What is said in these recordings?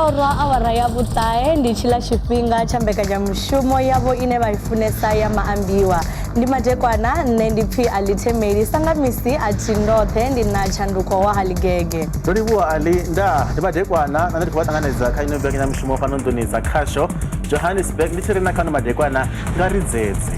Yo rwa awara ya vhuṱahe ndi tshiḽa tshifhinga tsha mbekanyamushumo yavho ine vha i funesa ya maambiwa. Ndi madekwana, nṋe ndi pfi Ali Themeli sa nga misi a thi ndoṱhe ndi na tshanduko wa Haligege. Ndo livhuwa Ali nda ndi madekwana na nṋe ndi khou vha ṱanganedza kha ino mbekanyamushumo fhano nḓuni dza khasho Johannesburg ndi tshi ri na khano madekwana nga ri dzedze.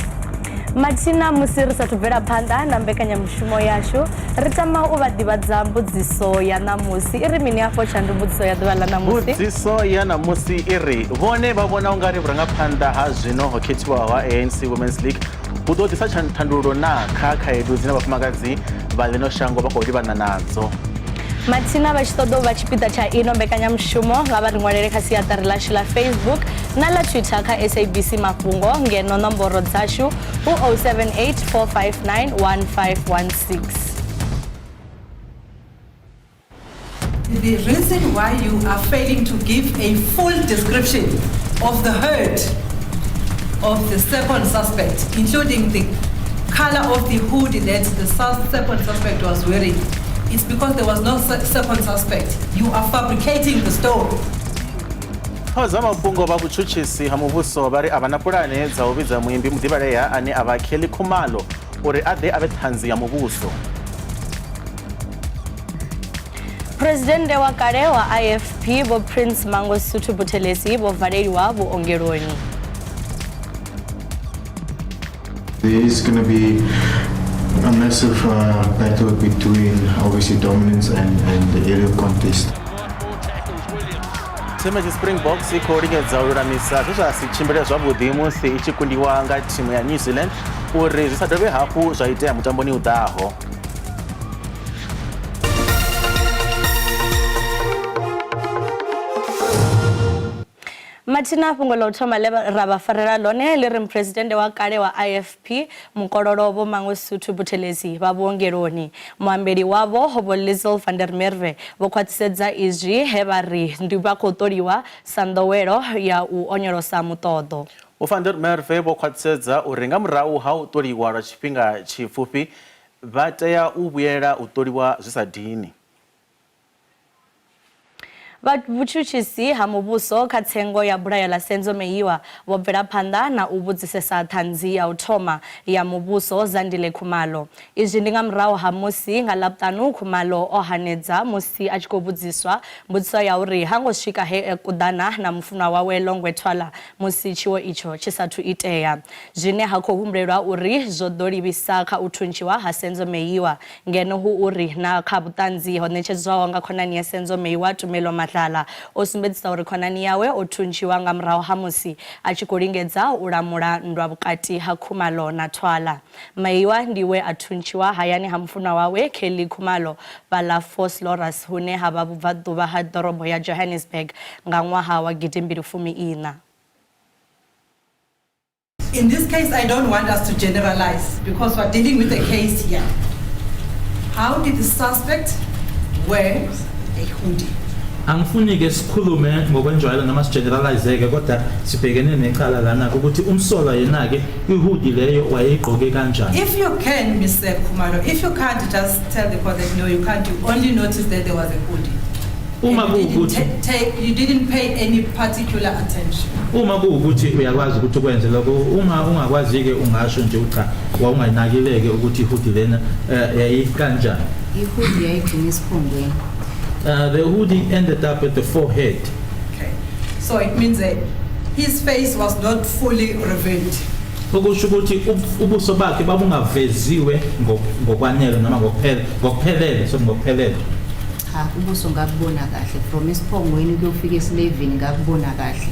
Mathina musi ri sathu bvela phanḓa na mbekanyamushumo yashu ri tama u vha ḓivhadza mbudziso ya ṋamusi i ri mini afho tshandu mbudziso ya ḓuvha ḽa ṋamusi? Mbudziso ya ṋamusi i ri vhone vha vhona ungari vhurangaphanḓa ha zwino ho khethiwaho ha ANC Women's League hu ḓo ḓisa thandululo na kha khaedu dzine vhafumakadzi vha ḽino shango vha khou livhana nadzo. Mathina vha tshi ṱoḓa u vha tshipiḓa tsha ino mbekanyamushumo nga vha ri ṅwalele kha siaṱari ḽashu ḽa Facebook na ḽa Twitter kha SABC Mafhungo ngeno nomboro dzashu hu 078 459 1516. The reason why you are failing to give a full description of the herd of the second suspect, including the color of the hood that the second suspect was wearing, it's because there was no second suspect. You are fabricating the story. Ṱhoho dza mafhungo vha vhutshutshisi ha muvhuso vha ri a vha na pulane dza u vhidza muimbi muḓivhalea ane a vha Kelly Khumalo uri a ḓe a vhe ṱhanzi ya muvhuso. Phresidennde wa kale wa IFP Vho Prince Mangosuthu Buthelezi vho valeliwa vhuongeloni. There is going to be a massive battle between obviously dominance and the aerial contest. Thimu ya Springboks i khou lingedza u lulamisa zwe zwa si tshimbile zwavhuḓi musi i tshi kundiwa nga thimu ya New Zealand uri zwi sa dovhe hafhu zwa itea mutamboni u ḓaho. Mathina fhungo ḽa u thoma ḽe ra vha farela ḽone ḽi ri muphuresidennde wa kale wa IFP Mukololo Vho Mangosuthu Buthelezi vha vhuongeloni. Muambeli wavho Vho Liesl van der Merwe vho khwaṱhisedza izwi he vha ri ndi vha khou ṱoliwa sa nḓowelo ya u onyolosa muṱoḓo. Vho van der Merwe vho khwaṱhisedza uri nga murahu ha u ṱoliwa lwa tshifhinga tshipfufhi vha tea u vhuyela u ṱoliwa zwi sa dini. Vha vhutshutshisi ha muvhuso kha tsengo ya bulayo ḽa Senzo Meyiwa vho bvela phanḓa na u vhudzisesa ṱhanzi ya u thoma ya muvhuso Zandile Khumalo. Izwi ndi nga murahu ha musi nga Ḽavhuṱanu Khumalo o hanedza musi a tshi khou vhudziswa mbudziso ya uri ha ngo swika he a kuḓana na mufunwa wawe Longwe Twala musi tshiwo itsho tshi sathu itea, zwine ha khou humbulelwa uri zwo ḓo livhisa kha u thuntshiwa ha Senzo Meyiwa. Ngeno hu uri na kha vhuṱanzi ho ṋetshedzwaho nga khonani ya Senzo Meyiwa Tumelo Madlala o sumbedzisa uri khonani yawe o thuntshiwa nga murahu ha musi a tshi khou lingedza u lamula nndwa vhukati ha Khumalo na Thwala. Meyiwa ndi we a thuntshiwa hayani ha mufunwa wawe Kelly Khumalo fhaḽa Vosloorus hune ha vha vhubvaḓuvha ha ḓorobo ya Johannesburg nga ṅwaha wa gidimbili fumi iṋa. In this case, I don't want us to generalize because we're dealing with a case here. How did the suspect wear a hoodie? Angifuni ke sikhulume ngokwenjwayelo noma sigeneralize-ke kodwa sibhekene necala lana ukuthi umsolwa yena-ke i-hoodie leyo wayeyigqoke kanjani. If you can, Mr. Khumalo, if you can't, just tell the court that no, you can't. You only noticed that there was a hoodie. Uma And you didn't kuwukuthi you didn't pay any particular attention. Uma kuwukuthi uyakwazi ukuthi ukwenze lokho, uma ungakwazi-ke ungasho nje ukuthi cha wawungayinakile-ke ukuthi i-hoodie lena yayikanjani. I-hoodie yayigcina esiphongweni. The hoodie ended up at the forehead. Okay. So it means that his face was not fully revealed. Okusho ukuthi ubuso bakhe babungaveziwe ngokwanele noma ngokuphelele, so ngokuphelele. Cha, ubuso ngakubona kahle from esiphongweni kuyofika esilevini ngakubona kahle.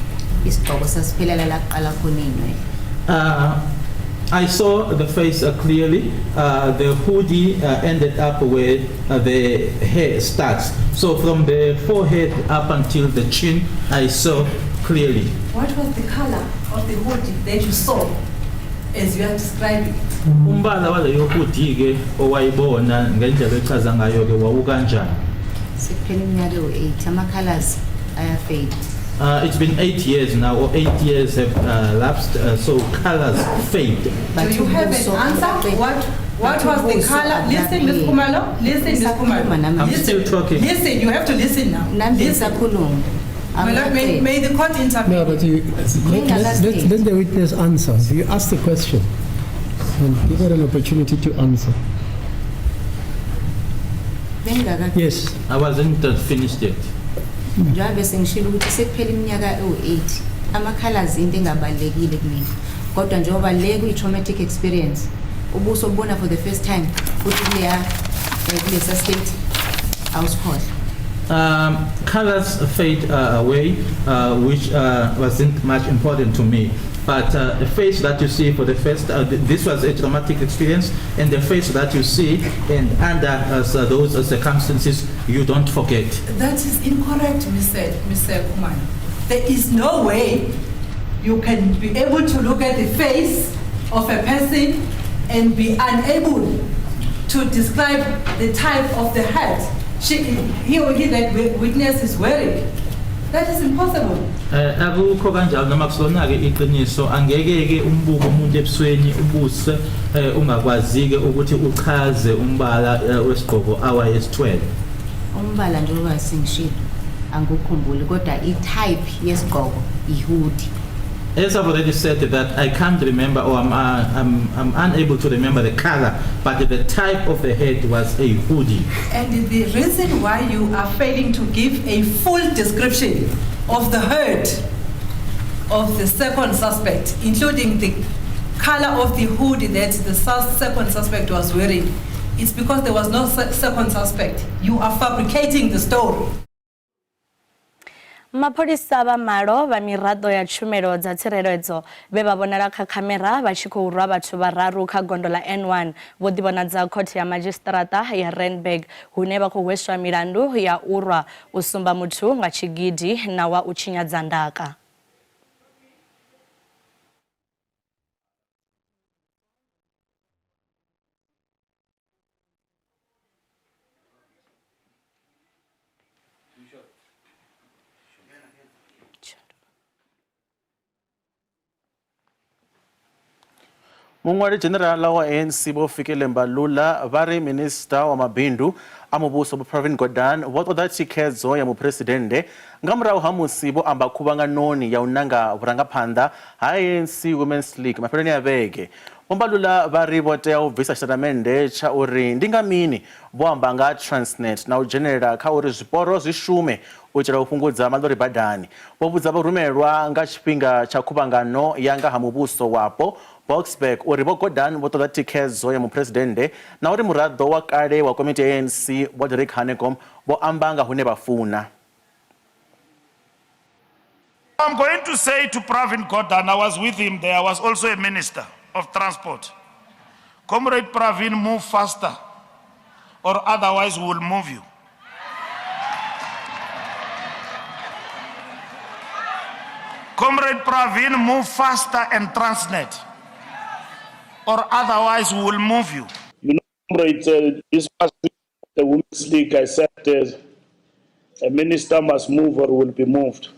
Isigqoko sasiphelela la kuqala khona iy'nwele. I saw the face clearly. The hoodie ended up where the hair starts. So from the forehead up until the chin, I saw clearly. What was the color of the hoodie that you saw as you are describing? Umbala waleyo hoodie ke owayibona ngendlela echaza ngayo ke wawukanjani? Sekuphela iminyaka ewu-8 ama-colors ayafade. It's been 8 years now, or 8 years have lapsed, so colors fade. But Do you have an ubuso answer? What was the color? Listen, Ms. Khumalo. Listen, Ms. Khumalo. Ngisakhuluma nami. I'm Listen. still talking. Listen, you have to listen now. Nami Listen. ngisakhuluma. My lord, may the court intervene. No, but you, let the witness answer. You ask the question and give her an opportunity to answer. Bengingaka Yes. I wasn't finished yet. Njengoba bese ngishilo ukuthi sekuphela iminyaka ewu-8 ama-colours into engabalulekile kumina kodwa njengoba le kuyi-traumatic experience ubuso ubona for the first time futhi kuleya kulesa state awusikhohlwa. Colors fade away, which wasn't much important to me. But the face that you see for the first, this was a traumatic experience, and the face that you see, and under so those circumstances, you don't forget. That is incorrect, Mr. Khumalo. There is no way you can be able to look at the face of a person and be unable to describe the type of the hat he or he that witness is wearing. That is impossible. Akukho kanjalo noma kusona-ke iqiniso angeke-ke umbuko umuntu ebusweni ubuse ungakwazi-ke ukuthi uchaze umbala wesigqoko awayesithwele. Umbala njengoba sengishilo angikukhumbuli kodwa i-type yesigqoko i-hoodie. As I've already said that I can't remember or I'm unable to remember the color, but the type of the hat was a hoodie. And the reason why you are failing to give a full description of the herd of the second suspect, including the color of the hoodie that the second suspect was wearing, it's because there was no second suspect. You are fabricating the story. Mapholisa vha malo vha miraḓo ya tshumelo dza tsireledzo vhe vha vhonala kha khamera vha tshi khou rwa vhathu vhararu kha gondo ḽa N1 vho ḓivhonadza khothe ya madzhisiṱiraṱa ya Randburg hune vha khou hweswa milandu ya u rwa u sumba muthu nga tshigidi na wa u tshinyadza ndaka. Muṅwali Dzhenerala wa ANC Vho Fikile Mbalula vha ri minista wa mabindu a muvhuso Vho Pravin Gordhan vho ṱoḓa thikhedzo ya muphuresidennde nga murahu ha musi vho amba khuvhanganoni ya u nanga vhurangaphanḓa ha ANC Women's League mafheloni a vhege. Vho Mbalula vha ri vho tea u bvisa tshitatamennde tsha uri ndi nga mini vho amba nga Transnet na u dzhenelela kha uri zwiporo zwi shume u itela u fhungudza maḽori badani. Vho vhudza vharumelwa nga tshifhinga tsha khuvhangano ya nga ha muvhuso wapo Boksburg uri Vho Gordhan vho ṱoḓa thikhedzo ya muphuresidennde na uri muraḓo wa kale wa komiti ya ANC Vho Derek Hanekom vho amba nga hune vha funa. I'm going to say to Pravin Gordhan, I was with him there, I was also a minister of transport. Comrade Pravin, move faster, or otherwise we will move you. Comrade Pravin, move faster and Transnet, or otherwise we will move you. You know, comrades, this past week, the Women's League, I said a minister must move or will be moved.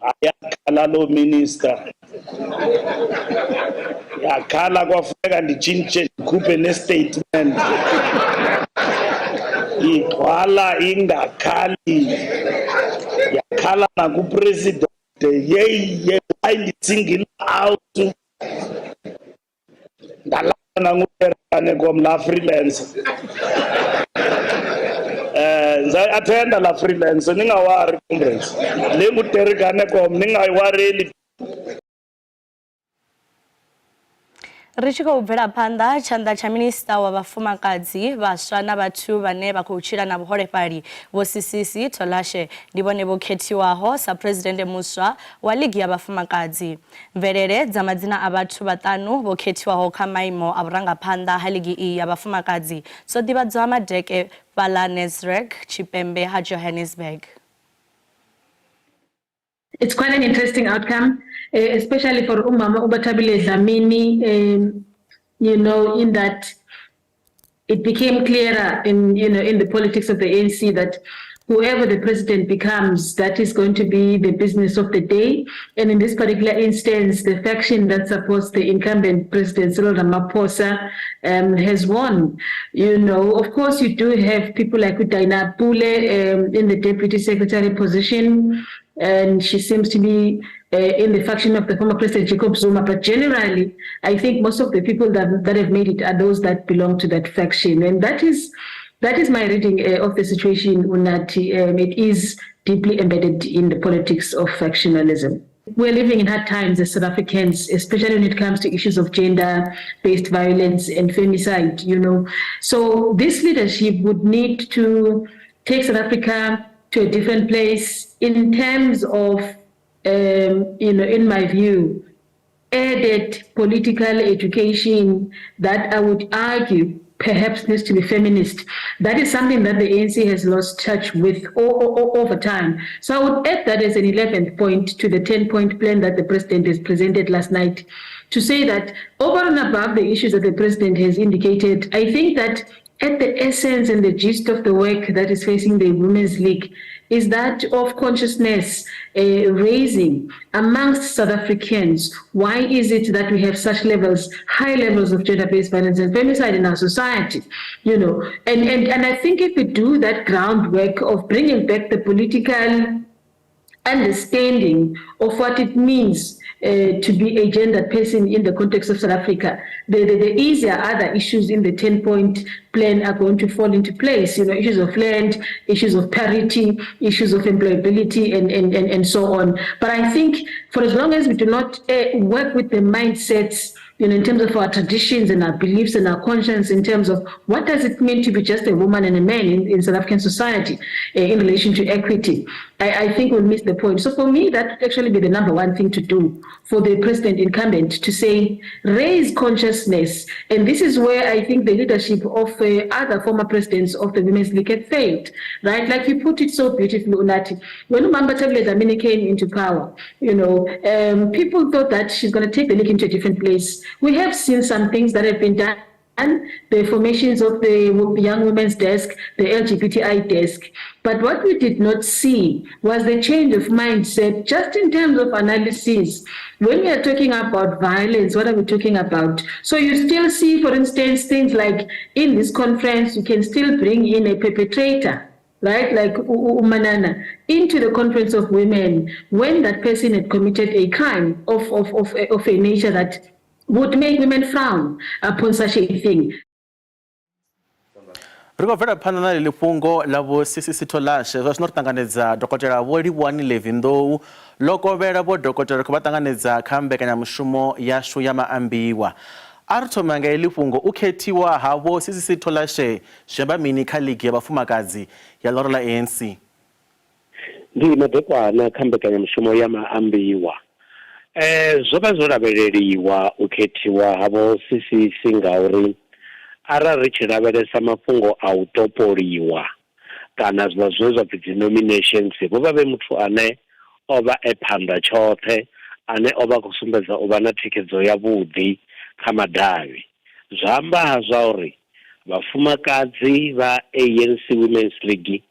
Ayakhala lo minister. Yakhala kwafuneka nditshintshe ndikhuphe ne-statement. Igcwala ingakhali. Yakhala nakupresident. Yeyi, yeyi, hayi ndisingle out. Ndalala nanguDerek la freelance. Ndzayi-attenda la freelance, ningawari comrades. Le nguDerek Hanekom, ningayiwareli. Ri tshi khou bvela phanḓa tshanḓa tsha minista wa vhafumakadzi vhaswa na vhathu vhane vha khou tshila na vhuholefhali Vho Sisisi Tolashe ndi vhone vho khethiwaho sa phuresidennde muswa wa ligi ya vhafumakadzi. Mvelele dza madzina a vhathu vhaṱanu vho khethiwaho kha maimo a vhurangaphanḓa ha ligi iyi ya vhafumakadzi dzo ḓivhadzwa madeke fhaḽa Nasrec tshipembe ha Johannesburg. It's quite an interesting outcome, especially for Umama Bathabile Dlamini, in that it became clearer in the politics of the ANC that Whoever the president becomes, that is going to be the business of the day. And in this particular instance, the faction that supports the incumbent president, Cyril Ramaphosa, has won. Of course, you do have people like Dina Pule in the deputy secretary position, and she seems to be in the faction of the former president Jacob Zuma. But generally, I think most of the people that have made it are those that belong to that faction. And that is my reading of the situation, Unati. It is deeply embedded in the politics of factionalism. We're living in hard times as South Africans, especially when it comes to issues of gender-based violence and femicide. So this leadership would need to take South Africa to a different place in terms of, in my view, added political education that I would argue perhaps needs to be feminist. That is something that the ANC has lost touch with over time. So I would add that as an 11th point to the 10-point plan that the president has presented last night, to say that over and above the issues that the president has indicated, I think that at the essence and the gist of the work that is facing the Women's League is that of consciousness raising amongst South Africans. Why is it that we have such levels, high levels of gender-based violence and femicide in our society? And I think if we do that groundwork of bringing back the political understanding of what it means to be a gendered person in the context of South Africa, the easier other issues in the 10-point plan are going to fall into place. Issues of land, issues of parity, issues of employability, and so on. But I think for as long as we do not work with the mindsets, in terms of our traditions and our beliefs and our conscience, in terms of what does it mean to be just a woman and a man in South African society in relation to equity, I think we'll miss the point. So for me, that would actually be the number one thing to do for the president incumbent, to say, raise consciousness. And this is where I think the leadership of other former presidents of the Women's League have failed, right? Like you put it so beautifully, Unati. When uMama Bathabile Dlamini came into power, people thought that she's going to take the league into a different place. We have seen some things that have been done, the formations of the Young Women's Desk, the LGBTI desk. But what we did not see was the change of mindset, just in terms of analysis. When we are talking about violence, what are we talking about? So you still see, for instance, things like in this conference, you can still bring in a perpetrator, right, like uManana, into the conference of women when that person had committed a crime of a nature that would make women frown upon such a thing. Ri khou bvela phanḓa na ḽeḽi fhungo ḽa vho CCC Tolashe. Zwa zwino ri ṱanganedza Dokotela Vho Livhuwani Levi Nḓou. Ḽo kovhela vho dokotela, ri khou vha ṱanganedza kha mbekanyamushumo yashu ya maambiwa. A ri thome nga heḽi fhungo: u khethiwa ha vho CCC Tolashe zwi amba mini kha ligi ya vhafumakadzi ya ḽihoro ḽa ANC? Ndi madekwana kha mbekanyamushumo ya maambiwa. Zwo vha zwo lavheleliwa u khethiwa havho CCC, ngauri arali ri tshi lavhelesa mafhungo a u topoliwa kana zwa zwine zwa pfi dzi nominations, vho vha vhe muthu ane o vha e phanḓa tshoṱhe, ane o vha khou sumbedza u vha na thikhedzo yavhuḓi kha madavhi. Zwa amba zwa uri vhafumakadzi vha ANC Women's League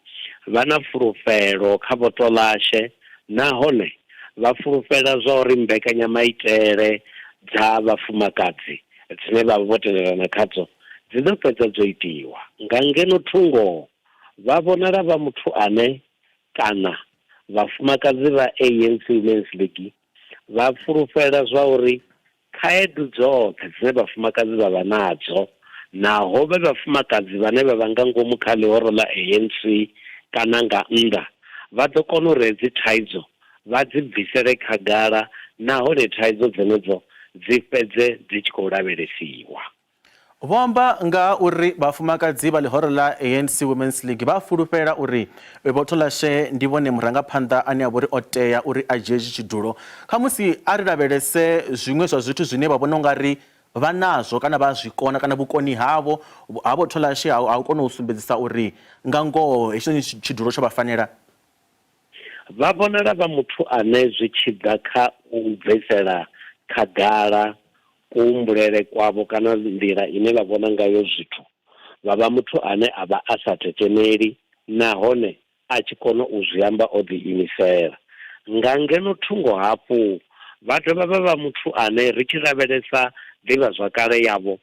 vha na fulufhelo kha vho Tolashe, nahone vha fulufhela zwa uri mbekanyamaitele dza vhafumakadzi dzine vha vha vho tendelana khadzo dzi ḓo fhedza dzo itiwa. Nga ngeno thungo vha vhonala vha muthu ane, kana vhafumakadzi vha ANC Women's League vha fulufhela zwa uri khaedu dzoṱhe dzine vhafumakadzi vha vha nadzo, naho vhe vhafumakadzi vhane vha vha nga ngomu kha ḽihoro ḽa ANC kana nga nnḓa, vha ḓo kona uri hedzi thaidzo vha dzi bvisele khagala, nahone thaidzo dzenedzo dzi fhedze dzi tshi khou lavhelesiwa. Vho amba nga uri vhafumakadzi vha ḽihoro ḽa ANC Women's League vha fulufhela uri vho Tolashe ndi vhone murangaphanḓa ane a vha uri o tea uri a dzhie hetshi tshidulo. Khamusi a ri lavhelese zwiṅwe zwa zwithu zwine vha vhona ungari vha nazwo kana vha zwi kona, kana vhukoni havho ha vho Tolashe ha u kona u sumbedzisa uri nga ngoho hetshi tshidulo tsho vha fanela. Vha vhonala vha muthu ane zwi tshi ḓa kha u bvisela khagala kuhumbulele kwavho kana nḓila ine vha vhona ngayo zwithu, vha vha muthu ane a vha a sa tetemeli, nahone a tshi kona u zwi amba o ḓiimisela. Nga ngeno thungo hafhu, vha dovha vha vha muthu ane ri tshi lavhelesa ḓivhazwakale yavho,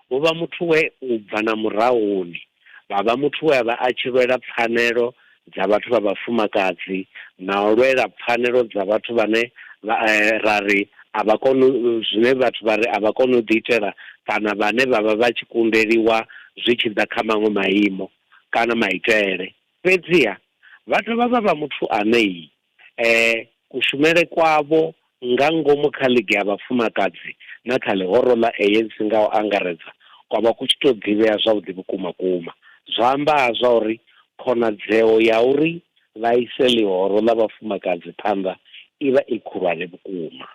vho vha muthu we u bva na murahuni vha vha muthu we a vha a tshi lwela pfanelo dza vhathu vha vhafumakadzi na u lwela pfanelo dza vhathu vhane vha ra ri a vha koni zwine vhathu vha ri a vha koni u ḓiitela kana vhane vha vha vha tshi kundeliwa zwi tshi ḓa kha maṅwe maimo kana maitele. Fhedziha vha dovha vha vha muthu ane kushumele kwavho nga ngomu kha Ligi ya Vhafumakadzi na kha ḽihoro ḽa ANC nga u angaredza kwa vha ku tshi tou ḓivhea zwavhuḓi vhukumakuma. Zwa amba-ha zwa uri khonadzeo ya uri vha ise ḽihoro ḽa vhafumakadzi phanḓa i vha i khulwane vhukuma.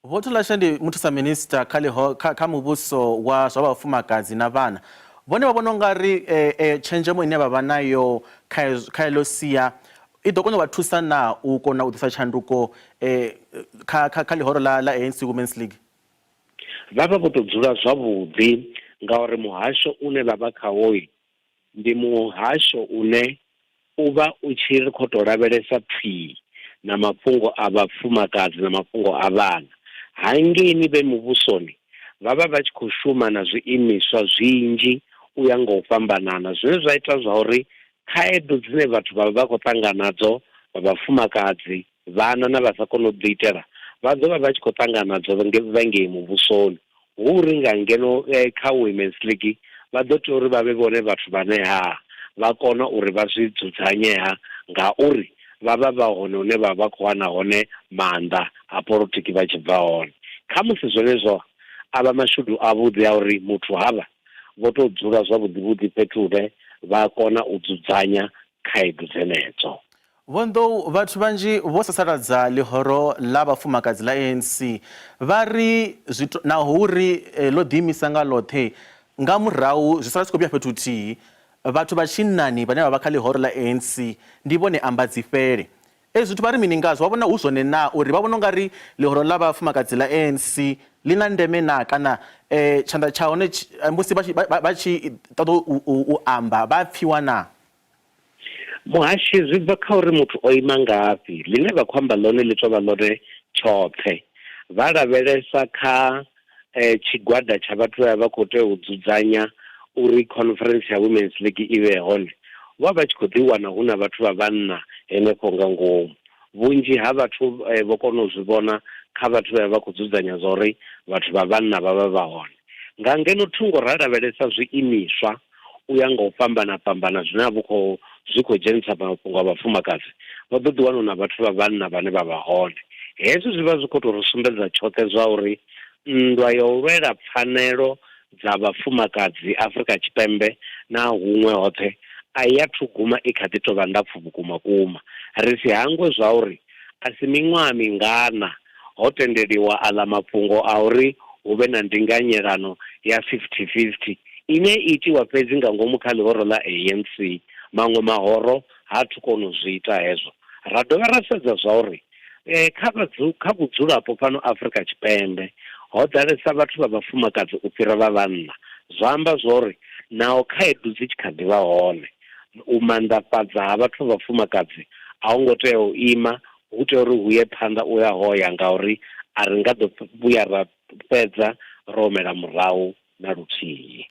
Vho Thulashe ndi muthusa-minisiṱa kha ḽiho, kha, kha muvhuso wa zwa vhafumakadzi na vhana. Vhone vha vhona u nga ri tshenzhemo ine vha vha nayo kha, kha heḽo sia i ḓo kona u vha thusa naa u kona u ḓisa tshanduko kha, kha, kha ḽihoro ḽa, ḽa ANC Women's League? Vha vha vho tou dzula zwavhuḓi ngauri muhasho une vha vha khawo ndi muhasho une u vha u tshi ri khou tou lavhelesa thwii na mafhungo a vhafumakadzi na mafhungo a vhana. Hangeini vhe muvhusoni vha vha vha tshi khou shuma na zwiimiswa zwinzhi u ya nga u fhambanana zwine zwa ita zwa uri khaedu dzine vhathu vha vha vha khou ṱangana nadzo vha vhafumakadzi, vhana na vha sa koni u ḓiitela vha ḓo vha vha tshi khou ṱangana nadzo vha ngei muvhusoni. Hu uri nga ngeno kha Women's League vha ḓo tea uri vha vhe vhone vhathu vhane ha vha kona uri vha zwi dzudzanye-ha ngauri vha vha vha hone hune vha vha khou wana hone maanḓa a polotiki vha tshi bva hone. Khamusi zwenezwo a vha mashudu avhuḓi a uri muthu havha vho tou dzula zwavhuḓi vhuḓi fhethu hune vha kona u dzudzanya khaedu dzenedzo. Vho Ndou, vhathu vhanzhi vho sasaladza ḽihoro ḽa vhafumakadzi ḽa ANC vha ri zwi naho hu uri ḽo ḓiimisa nga ḽoṱhe, nga murahu zwi sala zwi khou vhuya fhethu huthihi. Vhathu vha tshinnani vhane vha vha kha ḽihoro ḽa ANC ndi vhone ambadzifhele. Hezwi zwithu vha ri mini ngazwo? Vha vhona hu zwone naa uri vha vhona u nga ri ḽihoro ḽa vhafumakadzi ḽa ANC ḽi na ndeme naa kana tshanḓa tsha hone musi vha tshi ṱoḓa u amba vha a pfiwa naa? Muhashi, Zwi bva kha uri muthu o ima ngafhi. Ḽine vha khou amba ḽone ḽi tou vha ḽone tshoṱhe. Vha lavhelesa kha tshigwada tsha vhathu vhe vha vha khou tea u dzudzanya uri conference ya Women's League i vhe hone, vho vha vha tshi khou ḓi wana hu na vhathu vha vhanna henefho nga ngomu. Vhunzhi ha vhathu vho kona u zwi vhona kha vhathu vhe vha vha khou dzudzanya zwa uri vhathu vha vhanna vha vha vha hone. Nga ngeno thungo ra lavhelesa zwiimiswa u ya nga u fhambana fhambana zwine a vhu khou zwi khou dzhenisa mafhungo a vhafumakadzi, vha ḓo ḓi wana hu na vhathu vha vhanna vhane vha vha hone. Hezwi zwi vha zwi khou tou ri sumbedza tshoṱhe zwa uri nndwa ya u lwela pfanelo dza vhafumakadzi Afrika Tshipembe na huṅwe hoṱhe a i athu guma i kha ḓi tou vha ndapfu vhukuma kuma. Ri si hangwe zwauri a si miṅwaha mingana ho tendeliwa aḽa mafhungo a uri hu vhe na ndinganyelano ya 50-50 ine i itiwa fhedzi nga ngomu kha ḽihoro ḽa ANC. Maṅwe mahoro ha athu kona u zwi ita hezwo. Ra dovha ra sedza zwauri kha kha vhudzulapo fhano Afrika Tshipembe ho ḓalesa vhathu vha vhafumakadzi u fhira vha vhanna. Zwa amba zwori naho khaedu dzi tshi kha ḓi vha hone, u manḓafhadza ha vhathu vha vhafumakadzi a ho ngo tea u ima, hu tea uri hu ye phanḓa u ya ho ya ngauri a ri nga ḓo vhuya ra fhedza ro humela murahu na luthihi.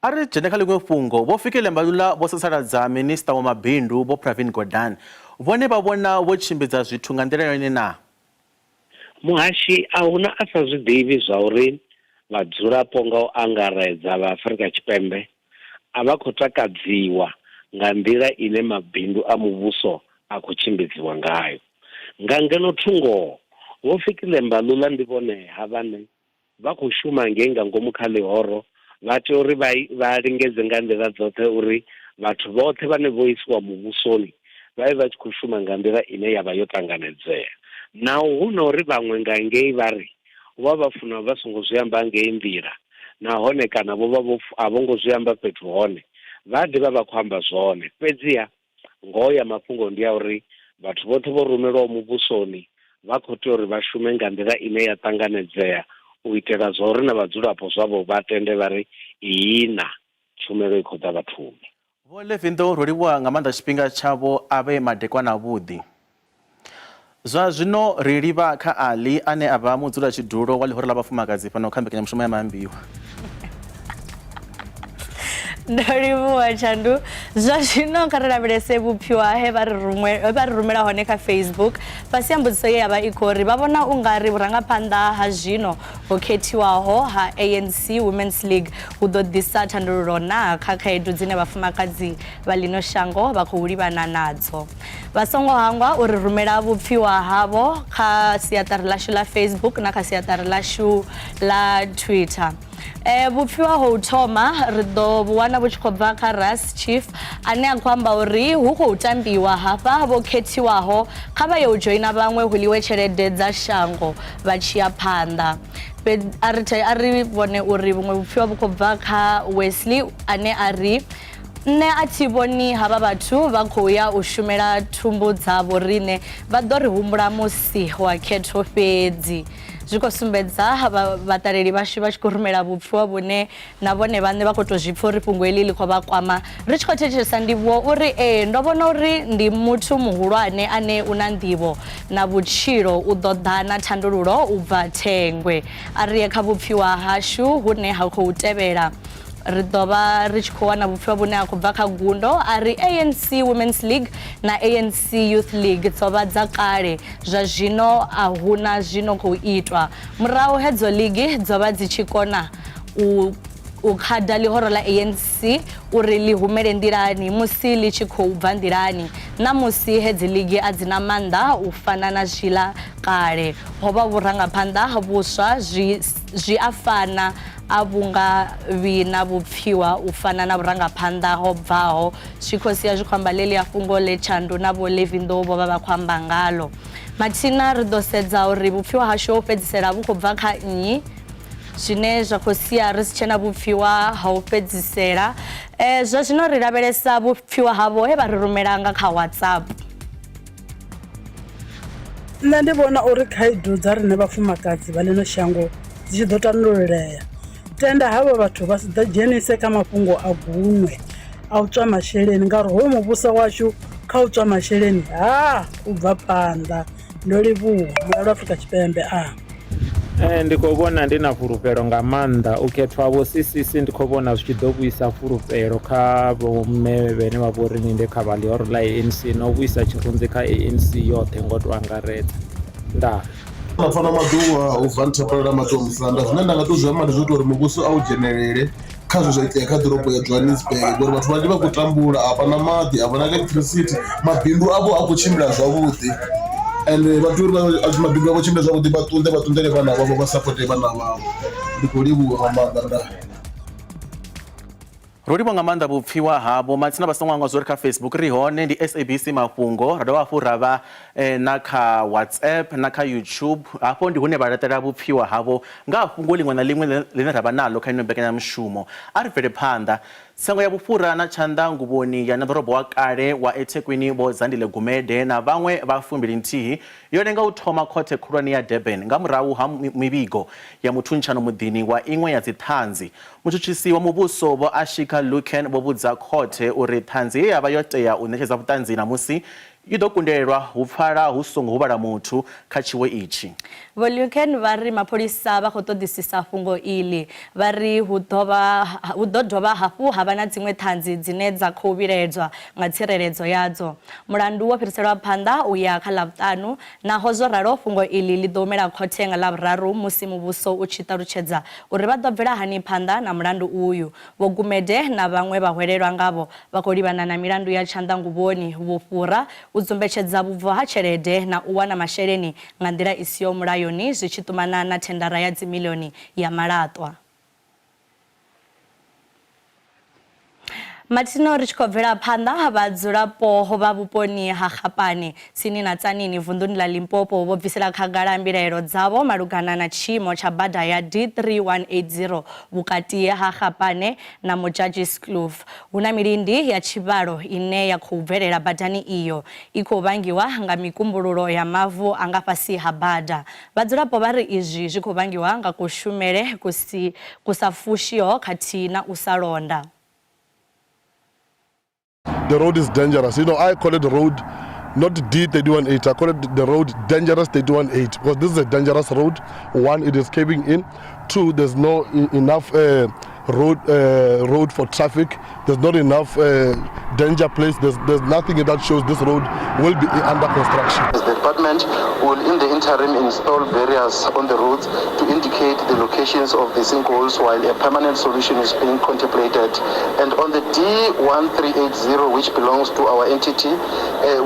A ri dzhene kha ḽiṅwe fhungo, Vho Fikile Mbalula vho sasaladza Minisiṱa wa Mabindu Vho Pravin Gordhan. Vhone vha vhona vho tshimbidza zwithu nga nḓila yone naa? Muhashi, a hu na a sa zwi ḓivhi zwauri vhadzulapo nga u angaredza vha Afrika Tshipembe a vha khou takadziwa nga nḓila ine mabindu a muvhuso a khou tshimbidziwa ngayo. Nga ngeno thungo, Vho Fikile Mbalula ndi vhone-ha vhane vha khou shuma ngei nga ngomu kha ḽihoro, vha tea uri vha vha lingedze nga nḓila dzoṱhe uri vhathu vhoṱhe vhane vho isiwa muvhusoni vha vhe vha tshi khou shuma nga nḓila ine ya vha yo ṱanganedzea. Naho hu na uri vhaṅwe nga ngei vha ri vho vha vha funa vha songo zwi amba ngei nḓila nahone kana vho vha vho a vho ngo zwi amba fhethu hone, vha ḓi vha vha khou amba zwone. Fhedziha ngoho ya mafhungo ndi ya uri vhathu vhoṱhe vho rumelwaho muvhusoni vha khou tea uri vha shume nga nḓila ine ya ṱanganedzea u itela zwa uri na vhadzulapo zwavho vha tende vha ri ihina tshumelo i khou ḓa vhathuni. Vho Levi Nḓou ro livhuwa nga maanḓa tshifhinga tshavho a vhe madekwana avhuḓi. Zwa zwino ri livha kha Ali ane a vha mudzulatshidulo wa ḽihoro ḽa vhafumakadzi fhano kha mbekanyamushumo ya Maambiwa. Ndo livhuwa Tshandu. Zwa zwino kha ri lavhelese vhupfiwa he vha ri ruṅwe he vha ri rumela hone kha Facebook fhasi ha mbudziso ye ya vha i khou ri vha vhona u nga ri vhurangaphanḓa ha zwino ho khethiwaho ha ANC Women's League hu ḓo ḓisa thandululo naa kha khaedu dzine vhafumakadzi vha ḽino shango vha khou livhana nadzo. Vha songo hangwa u ri rumela vhupfiwa havho kha siaṱari ḽashu ḽa Facebook na kha siaṱari ḽashu ḽa Twitter. E, vhupfiwa ho u thoma ri ḓo vhu wana vhu tshi khou bva kha Ras Chief ane a khou amba uri hu khou tambiwa hafha vho khethiwaho kha vha ye u dzhoina vhaṅwe hu ḽiwe tshelede dza shango vha tshi ya phanḓa. A ri a ri vhone uri vhuṅwe vhupfiwa vhu khou bva kha Wesley ane a ri Nṋe a thi vhoni havha vhathu vha khou ya u shumela thumbu dza vhoriṋe, vha ḓo ri humbula musi wa khetho fhedzi. Zwi khou sumbedza vhaṱaleli vhashu vha tshi khou rumela vhupfiwa vhune na vhone vhaṋe vha khou tou zwi pfa uri fhungo heḽi ḽi khou vha kwama. Ri tshi khou thetshelesa ndivhuwo uri ee ndo vhona uri ndi muthu muhulwane ane u na nḓivho na vhutshilo u ḓo ḓa na thandululo u bva Thengwe. A ri ye kha vhupfiwa hashu hune ha khou tevhela. Ri ḓo vha ri tshi khou wana vhupfiwa vhune ha khou bva kha gundo a ri ANC Women's League na ANC Youth League dzo vha dza kale, zwa zwino a hu na zwi no khou itwa. Murahu hedzo ligi dzo vha dzi tshi kona u u khada ḽihoro ḽa ANC uri ḽi humele nḓilani musi ḽi tshi khou bva nḓilani. Ṋamusi hedzi ligi a dzi na maanḓa u fana na zwiḽa kale. Ho vha vhurangaphanḓa vhuswa zwi zwi a fana A vhu nga vhi na vhupfiwa u fana na vhurangaphanḓa ho bvaho. Zwi khou sia zwi khou amba ḽeḽia fhungo ḽe Tshandu na Vho Levi Nḓou vho vha vha khou amba ngaḽo. Mathina ri ḓo sedza uri vhupfiwa hashu ho u fhedzisela vhu khou bva kha nnyi, zwine zwa khou sia ri si tshena vhupfiwa ha u fhedzisela. Zwa zwino ri lavhelesa vhupfiwa havho he vha ri rumela nga kha WhatsApp. Nṋe ndi vhona uri khaedu dza riṋe vhafumakadzi vha ḽino shango dzi tshi ḓo tandululea tenda havha vhathu vha si ḓo dzhenise kha mafhungo a gunwe a u tswa masheleni ngauri hoyu muvhuso washu kha u tswa masheleni ha u bva phanḓa ndo livhuwa mulalo Afrika Tshipembe a. Ee, ndi khou vhona ndi na fhulufhelo nga maanḓa u khethwa vho CCC ndi khou vhona zwi tshi ḓo vhuisa fhulufhelo kha vho mme vhene vha vho ri ndi kha vha ḽihoro ḽa ANC na u vhuisa tshirunzi kha ANC yoṱhe ngo to angaredza. Ndaa. Nda pfa na maḓuvha u bva nthapelela maṱo musanda zwine nda nga to zwi amba ndi zwo ita uri muvhuso a u dzhenelele kha zwe zwa itea kha ḓorobo ya Johannesburg ngori vhathu vhanzhi vha khou tambula a vha na maḓi a vha na electricity mabindu avho a khou tshimbila zwavhuḓi ende vha tea uri mabindu avho tshimbila zwavhuḓi vha ṱunḓe vha ṱunḓele vhana vhavho vha sapote vhana vhavho ndi khou livhuwa nga maanḓa ndaa. Ro livhuwa nga maanḓa vhupfiwa havho. Matsina vha songo hangwa zwori kha Facebook ri hone ndi SABC Mafhungo, ra dovha hafhu ra vha na kha WhatsApp na kha YouTube. Hafho ndi hune vha laṱela vhupfiwa havho nga ha fhungo ḽiṅwe na ḽiṅwe ḽine ra vha naḽo kha ino mbekanyamushumo. A ri bvele phanḓa. Tsengo ya vhufhura na tshanḓa nguvhoni ya ṋeḓorobo wa kale wa eThekwini Vho Zandile Gumede na vhaṅwe vha fumbili-nthihi yo lenga u thoma khothe khulwane ya Durban nga murahu ha mivhigo ya muthuntshano muḓini wa iṅwe ya dziṱhanzi. Mutshutshisi wa muvhuso Vho Ashika Luken vho vhudza khothe uri ṱhanzi ye ya vha yo tea u ṋetshedza vhuṱanzi namusi i ḓo kundelwa hu pfala hu songo huvhala muthu kha tshiwo itshi. Vho Luken vha ri mapholisa vha khou ṱoḓisisa fhungo iḽi. Vha ri hu ḓo vha hu ḓo dovha hafhu ha vha na dziṅwe ṱhanzi dzine dza khou vhilaedzwa nga tsireledzo yadzo. Mulandu wo fhiriselwa phanḓa u ya kha Ḽavhuṱanu. Naho zwo ralo, fhungo iḽi ḽi ḓo humela khothe nga Ḽavhuraru musi muvhuso u tshi ṱalutshedza uri vha ḓo bvela hani phanḓa na mulandu uyu. Vho Gumede na vhaṅwe vhahwelelwa ngavho vha khou livhana na milandu ya tshanḓanguvhoni, vhufhura, u dzumbetshedza vhubvo ha tshelede na u wana masheleni nga nḓila i siho mulayoni zwi tshi ṱumana na thendara ya dzimiḽioni ya malaṱwa. Mathino ri tshi khou bvela phanḓa, vhadzulapo vha vhuponi ha Gapane tsini na Tzaneen vunḓuni ḽa Limpopo vho bvisela khagala mbilaelo dzavho malugana na tshiimo tsha bada ya D3180 vhukati ha Gapane na Modjadjiskloof. Hu na milindi ya tshivhalo ine ya khou bvelela badani iyo. I khou vhangiwa nga mikumbululo ya mavu a nga fhasi ha bada. Vhadzulapo vha ri izwi zwi khou vhangiwa nga kushumele ku si ku sa fushiho khathihi na u sa londa. The road is dangerous. You know, I call it the road not D318. I call it the road dangerous 318 because this is a dangerous road. One, it is caving in. Two, there's no enough road road for traffic. There's not enough danger place. There's nothing that shows this road will be under construction. The department will in the interim install barriers on the roads to indicate the locations of the sinkholes while a permanent solution is being contemplated. And on the D1380, which belongs to our entity,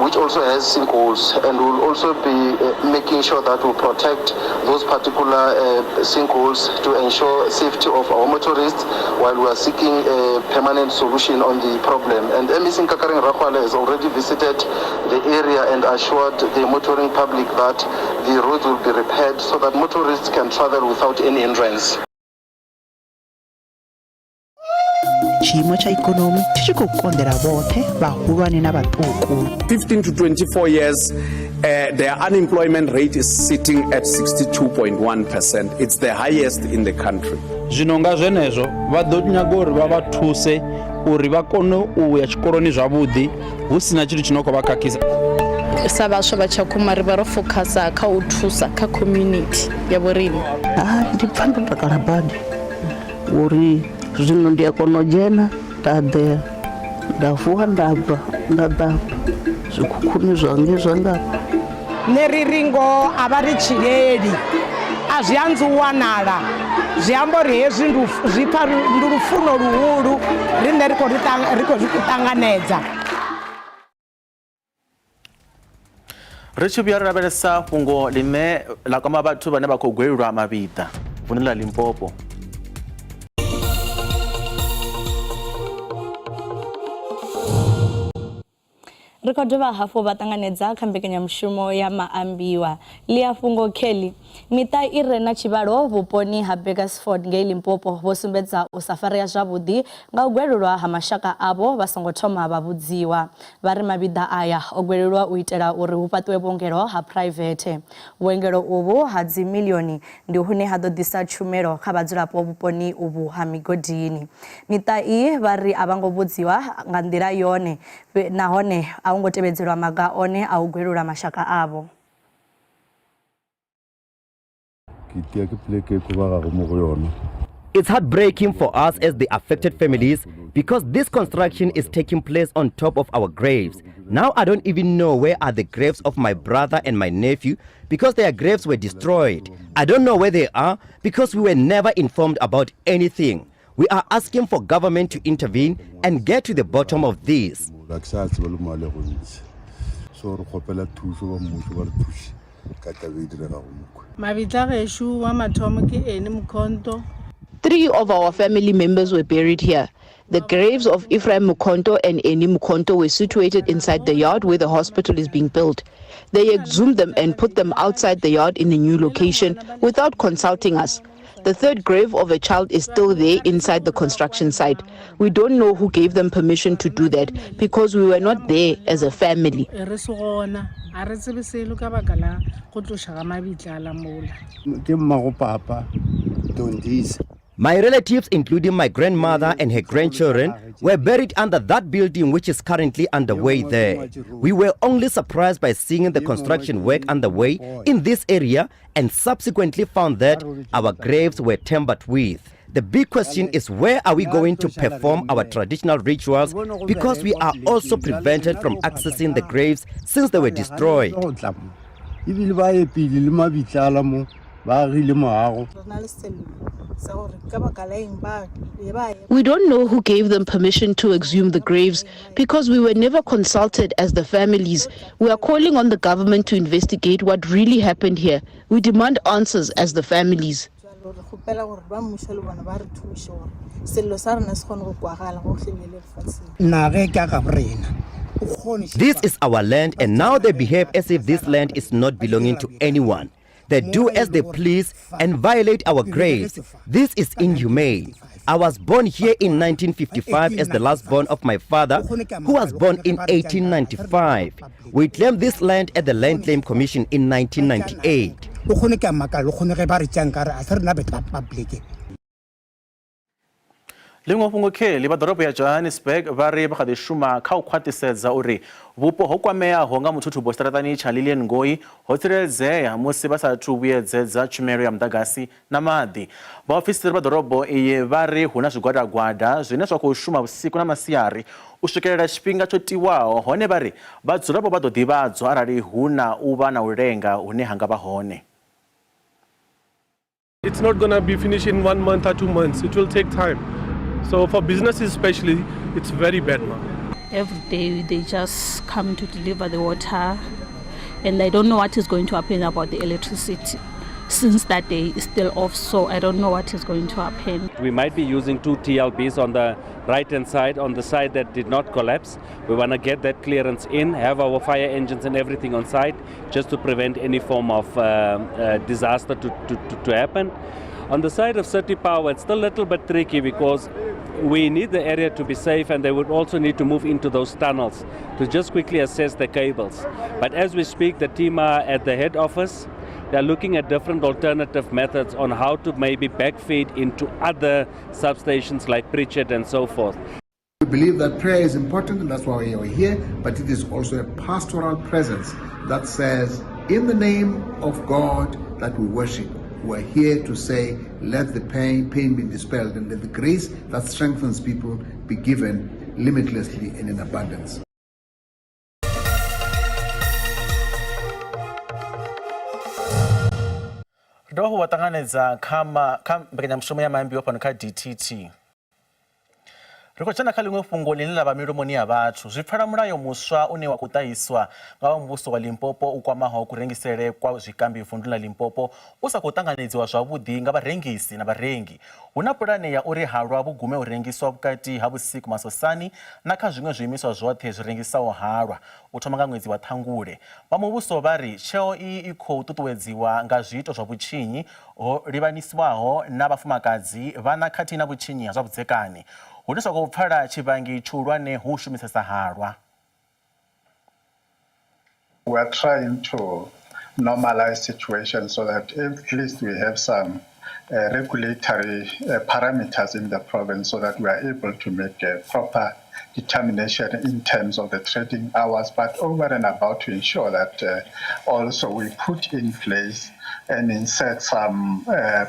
which also has sinkholes, and we'll also be making sure that we protect those particular sinkholes to ensure safety of our motorists while we are seeking a permanent solution on the problem. And MEC Nkakareng Rakgoale has already visited the area and assured the motoring public that the roads will be repaired so that motorists can travel without any hindrance. Tshiimo tsha ikonomi tshi tshi khou konḓela vhoṱhe vhahulwane na vhaṱuku. 15 to 24 years, their unemployment rate is sitting at 62.1%. It's the highest in the country. Zwino nga zwenezwo vha ḓo nyaga uri vha vha thuse uri vha kone u ya tshikoloni zwavhuḓi hu sina tshithu tshi no khou vha khakhisa. Sa vhaswa vha Tshakhuma ri vha ro fokhasa kha u thusa kha community ya vhoriṋe. Hai, ndi pfa ndo takala badi uri zwino ndi a kona u dzhena nda ḓela nda vuwa nda bva nda ḓa zwikhukhuni zwange zwanga. Nṋe ri ri ngoho a vha ri tshileli a zwi anzi u wanala zwi amba uri hezwi zwi pfa ndi lufuno luhulu riṋe ri khou ri khou zwi ṱanganedza. Ri tshi vhuya ri lavhelesa fhungo ḽine ḽa kwama vhathu vhane vha khou gwelelwa mavhiḓa vunḓu ḽa Limpopo. Ri khou dovha hafhu vha ṱanganedza kha mbekanyamushumo ya maambiwa ḽia fhungo Kelly. Miṱa i re na tshivhalo vhuponi ha Burgersfort ngei Limpopo vho sumbedza u sa farea zwavhuḓi nga u gwelelwa ha mashaka avho vha songo thoma vha vhudziwa. Vha ri mavhiḓa aya o gwelelwa u itela uri hu fhaṱiwe vhuongelo ha phuraivethe. Vhuongelo uvhu ha dzimiḽioni ndi hune ha ḓo ḓisa tshumelo kha vhadzulapo vhuponi uvhu ha migodini. Miṱa iyi vha ri a vha ngo vhudziwa nga nḓila yone nahone a hu ngo tevhedzelwa maga one a u gwelula mashaka avho. Ke itia ke poleke e ko ba gago mo go yona. It's heartbreaking for us as the affected families because this construction is taking place on top of our graves. Now I don't even know where are the graves of my brother and my nephew because their graves were destroyed. I don't know where they are because we were never informed about anything. We are asking for government to intervene and get to the bottom of this. Ga ke sa tseba le mo a lego ntse. So re kgopela thuso ba mmušo ba re thuše ka taba e diregago mokwe. Mabitla gešo wa mathomo ke Eni Mkhonto. Three of our family members were buried here. The graves of Ephraim Mkhonto and Eni Mkhonto were situated inside the yard where the hospital is being built. They exhumed them and put them outside the yard in a new location without consulting us. The third grave of a child is still there inside the construction site. We don't know who gave them permission to do that because we were not there as a family. Re se gona, a re tsebe selo ka baka la go tloša ga mabitla a la mola. Ke mmago papa Dondisa. My relatives, including my grandmother and her grandchildren, were buried under that building which is currently underway there. We were only surprised by seeing the construction work underway in this area and subsequently found that our graves were tampered with. The big question is, where are we going to perform our traditional rituals, because we are also prevented from accessing the graves since they were destroyed. Ebile ba epile le mabitla la mo ba agile moago. We don't know who gave them permission to exhume the graves because we were never consulted as the families. We are calling on the government to investigate what really happened here. We demand answers as the families. Re kgopela gore ba mmušo le bona ba re thuše gore sello sa rena se kgone go kwagala gohle le lefatsheng. Nage ke a gabo rena. This is our land, and now they behave as if this land is not belonging to anyone. They do as they please and violate our graves. This is inhumane. I was born here in 1955 as the last born of my father, who was born in 1895. We claimed this land at the Land Claim Commission in 1998. O kgone ke a makala, o kgone ge ba re tšang ka re a se rena batho ba public. Ḽiṅwe fhungo kheḽi, vha ḓorobo ya Johannesburg vha ri vha kha ḓi shuma kha u khwaṱhisedza uri vhupo ho kwameaho nga muthuthubo tshiṱaraṱani tsha Lilian Ngoyi ho tsireledzea musi vha sa athu vhuyedzedza tshumelo ya muḓagasi na maḓi. Vhaofisiri vha ḓorobo iyi vha ri hu na zwigwadagwada zwine zwa khou shuma vhusiku na masiari u swikelela tshifhinga tsho tiwaho hone vha ri vhadzulapo vha ḓo ḓivhadzwa arali hu na u vha na u lenga hune ha nga vha hone. It's not going to be finished in one month or 2 months. It will take time. So for businesses especially, it's very bad now. Every day they just come to deliver the water, and I don't know what is going to happen about the electricity. Since that day is still off, so I don't know what is going to happen. We might be using 2 TLBs on the right-hand side, on the side that did not collapse. We want to get that clearance in, have our fire engines and everything on site, just to prevent any form of disaster to happen. On the side of City Power, it's still a little bit tricky because we need the area to be safe, and they would also need to move into those tunnels to just quickly assess the cables. But as we speak, the team are at the head office. They're looking at different alternative methods on how to maybe backfeed into other substations like Pritchard and so forth. We believe that prayer is important, and that's why we are here, but it is also a pastoral presence that says, in the name of God that we worship, we are here to say, let the pain be dispelled, and let the grace that strengthens people be given limitlessly and in abundance. Ri dovha hafhu vha ṱanganedza kha mbekanyamushumo ya maambiwa fhano kha DTT. Ri khou dzhena kha ḽiṅwe fhungo ḽine ḽa vha milomoni ya vhathu. Zwi pfala mulayo muswa une wa khou ṱahiswa nga vha muvhuso wa Limpopo u kwamaho kurengisele kwa zwikambi vunduni ḽa Limpopo u sa khou ṱanganedziwa zwavhuḓi nga vharengisi na vharengi. Hu na pulane ya uri halwa vhu gume u rengiswa vhukati ha vhusiku Masosani na kha zwiṅwe zwiimiswa zwoṱhe zwi rengisaho halwa u thoma nga ṅwedzi wa Ṱhangule. Vha muvhuso vha ri tsheo iyi i khou ṱuṱuwedziwa nga zwiito zwa vhutshinyi ho livhaniswaho na vhafumakadzi, vhana khathihi na vhutshinyi ha zwa vhudzekani. Hune zwa khou pfala tshivhangi tshihulwane hu u shumisesa halwa. We are trying to normalize situation so that at least we have some regulatory parameters in the province so that we are able to make a proper determination in terms of the trading hours, but over and about to ensure that also we put in place and insert some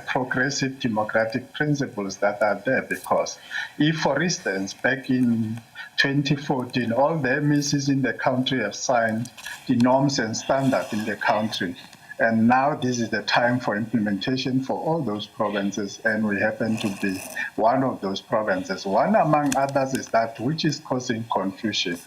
progressive democratic principles that are there. Because if, for instance, back in 2014, all the MECs in the country have signed the norms and standards in the country, and now this is the time for implementation for all those provinces, and we happen to be one of those provinces. One among others is that which is causing confusion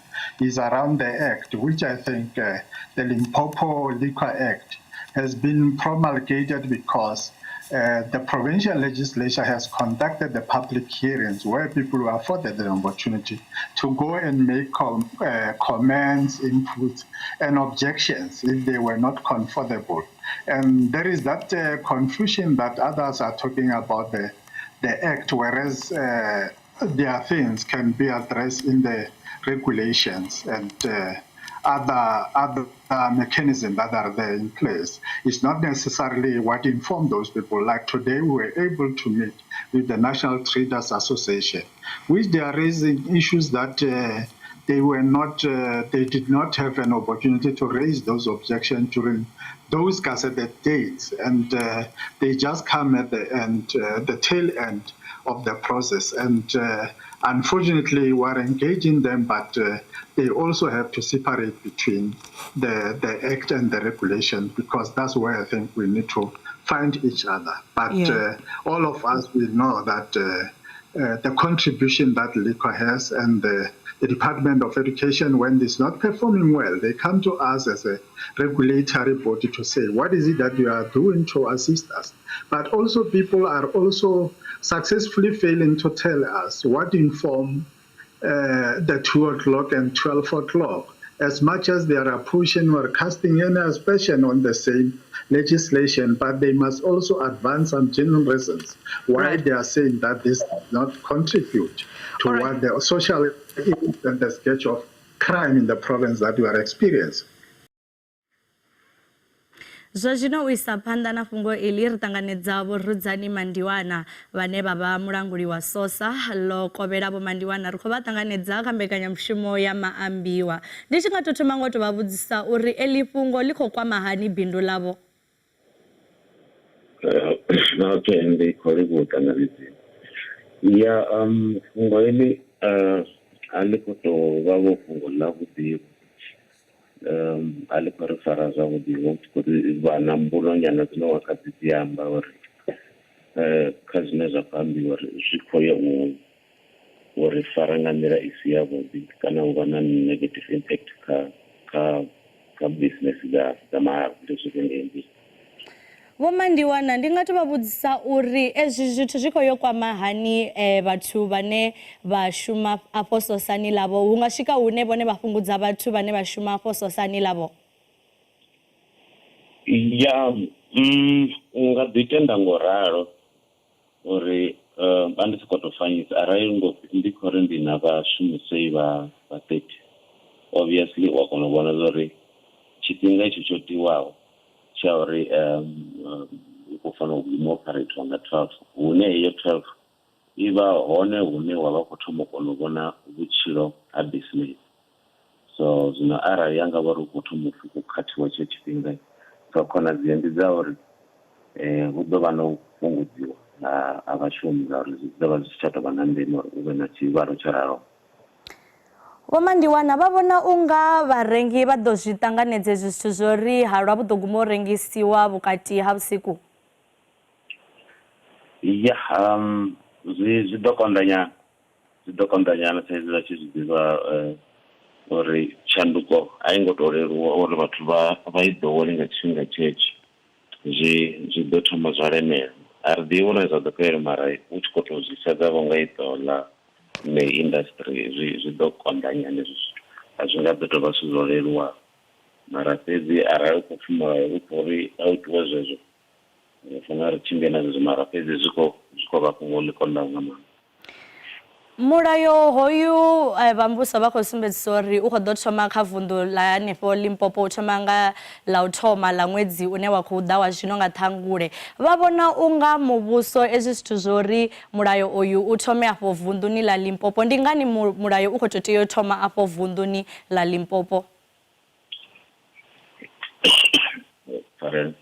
is around the Act, which I think the Limpopo Liquor Act has been promulgated because the provincial legislature has conducted the public hearings where people were afforded the opportunity to go and make comments, inputs, and objections if they were not comfortable. And there is that confusion that others are talking about the Act, whereas their things can be addressed in the regulations and other mechanisms that are there in place. It's not necessarily what informed those people. Like today, we were able to meet with the National Traders Association, which they are raising issues that they were not, they did not have an opportunity to raise those objections during those gazetted dates, and they just come at the end, the tail end of the process. And unfortunately, we are engaging them, but they also have to separate between the Act and the regulation, because that's where I think we need to find each other. But all of us, we know that the contribution that liquor has, and the Department of Education, when it's not performing well, they come to us as a regulatory body to say, what is it that you are doing to assist us? But also people are also successfully failing to tell us what inform the 2 o'clock and 12 o'clock. As much as they are pushing or casting any aspersion on the same legislation, but they must also advance some genuine reasons why they are saying that this does not contribute to what the social and the sketch of crime in the province that we are experiencing. Zwa zwino u isa phanḓa na fhungo iḽi ri ṱanganedza Vho Rudzani Mandiwana vhane vha vha mulanguli wa SOSA ḽo kovhela Vho Mandiwana ri khou vha ṱanganedza kha mbekanyamushumo ya Maambiwa. Ndi tshi nga tou thoma nga u tou vha vhudzisa uri eḽi fhungo ḽi khou kwama hani bindu ḽavho? Okay, ndi khou livhuwa u ṱanganedziwa. Ya fhungo heḽi a ḽi khou tou vha vho fhungo ḽavhuḓi A ḽi khou ri fara zwavhuḓi hu tshi khou vha na mbuno nyana dzine wa kha ḓi dzi amba uri kha zwine zwa khou ambiwa uri zwi khou ya u ri fara nga nḓila i si yavhuḓi kana u vha na negative impact kha kha kha business dza dza mahalwa ndi zwone ndi. Vho Mandiwana, ndi nga to vha vhudzisa uri ezwi zwithu zwi khou yo kwama hani vhathu vhane vha shuma afho sosani ḽavho? Hu nga swika hune vhone vha fhungudza vhathu vhane vha shuma afho sosani ḽavho? Ya, u nga ḓi tenda ngo ralo uri a ndi soko to fanyisa arali ndi khou ri ndi na vhashumisei vha 30 obviously u a kona u vhona zwa uri tshifhinga itsho tsho tiwaho tsha uri u khou fanela u guma u ophareithiwa nga 12 hune heyo 12 i vha hone hune wa vha khou thoma u kona u vhona vhutshilo ha bisinese. So zwino arali ya nga vha uri u khou thoma u pfhi u khathiwa tshetsho tshifhinga so khonadzeo ndi dza uri hu ḓo vha na u fhungudziwa ha vhashumi ngauri zwi ḓo vha zwi si tsha tou vha na ndeme uri u vhe na tshivhalo tsho raloho. Vho Mandiwana vha vhona u nga vharengi vha ḓo zwi ṱanganedza izwi zwithu zwo ri halwa vhu ḓo guma u rengisiwa vhukati ha vhusiku? Ya, zwi zwi ḓo konḓa nyana, zwi ḓo konḓa nyana sa izwi vha tshi zwi ḓivha uri tshanduko a i ngo to leluwa uri vhathu vha vha i ḓowele nga tshifhinga tshetsho. Zwi zwi ḓo thoma zwa lemela, a ri ḓivhi hune zwa ḓo fhelela mara u tshi khou tou zwi sedza vho nga iṱo ḽa ṋe industry zwi zwi ḓo konḓa nyana hezwi zwithu, a zwi nga ḓo tou vha zwithu zwo leluwaho mara fhedzi arali hu khou pfhi mulayo u khou ri a hu itiwe zwezwo ri fanela ri tshimbile na zwezwo mara fhedzi zwi khou zwi khou vha fhungo ḽi konḓaho nga maanḓa. Mulayo hoyu vha muvhuso vha khou sumbedzisa uri u khou ḓo thoma kha vunḓu ḽa hanefho Limpopo u thoma nga ḽa u thoma ḽa ṅwedzi une wa khou ḓa wa zwino nga Ṱhangule. Vha vhona u nga muvhuso ezwi zwithu zwo uri mulayo uyu u thome afho vunḓuni ḽa Limpopo ndi ngani mulayo u khou tou tea u thoma afho vunḓuni ḽa Limpopo? Pfarelo.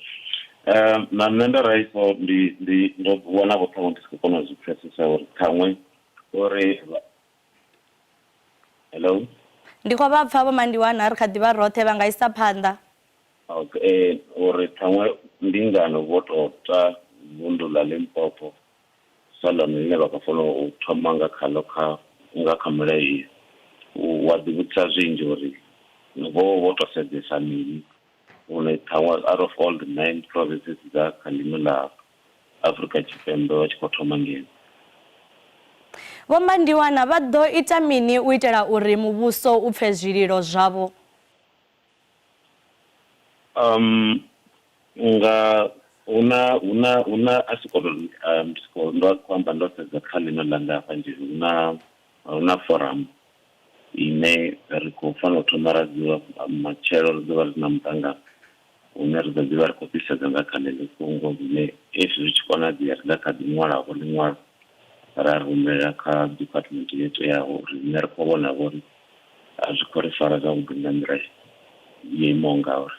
Na nṋe ndo rali so ndi ndi ndo wana vho ṱhaṅwe ndi si khou kona u zwi pfesesa uri ṱhaṅwe uri hello. Ndi khou vha pfa Vho Mandiwana ri kha ḓi vha roṱhe vha nga isa phanḓa. Okay uri ṱhaṅwe ndi ngani vho tou ta vunḓu ḽa Limpopo sa ḽone ḽine vha khou fanela u thoma nga khaḽo kha nga kha milayo iyo. U wa ḓivhudzisa zwinzhi uri vho vho tou sedzesa mini hune ṱhaṅwe out of all the nine provinces dza kha ḽino ḽa Afrika Tshipembe vha tshi khou thoma ngeno. Vho Mandiwana vha ḓo ita mini u itela uri muvhuso u pfe zwililo zwavho? Um, nga hu na hu na hu na a si koto ndi siko ndo khou amba ndo sedza kha ḽino ḽa nga hafha nzhele hu na hu na forum ine ri khou fanela u thoma ra dzula matshelo ri ḓovha ri na muṱangano hune ri ḓo ḓivha ri khou fhisedza nga kha ḽeḽo fhungo ḽine if zwi tshi konadzea ri nga kha ḓi ṅwala vho ḽiṅwalo ra rumela kha department yo teaho uri riṋe ri khou vhona vho uri a zwi khou ri fara zwavhuḓi nga nḓila yo imaho ngauri.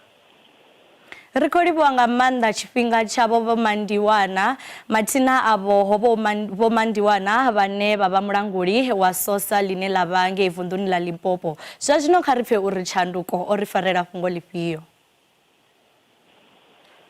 Ri khou livhuwa nga maanḓa tshifhinga tshavho Vho Mandiwana. Mathina avho ho vho Vho Mandiwana vhane vha vha mulanguli wa SOSA ḽine ḽa vha ngei vunḓuni ḽa Limpopo. Zwa zwino kha ri pfe uri Tshanduko o ri farela fhungo ḽifhio.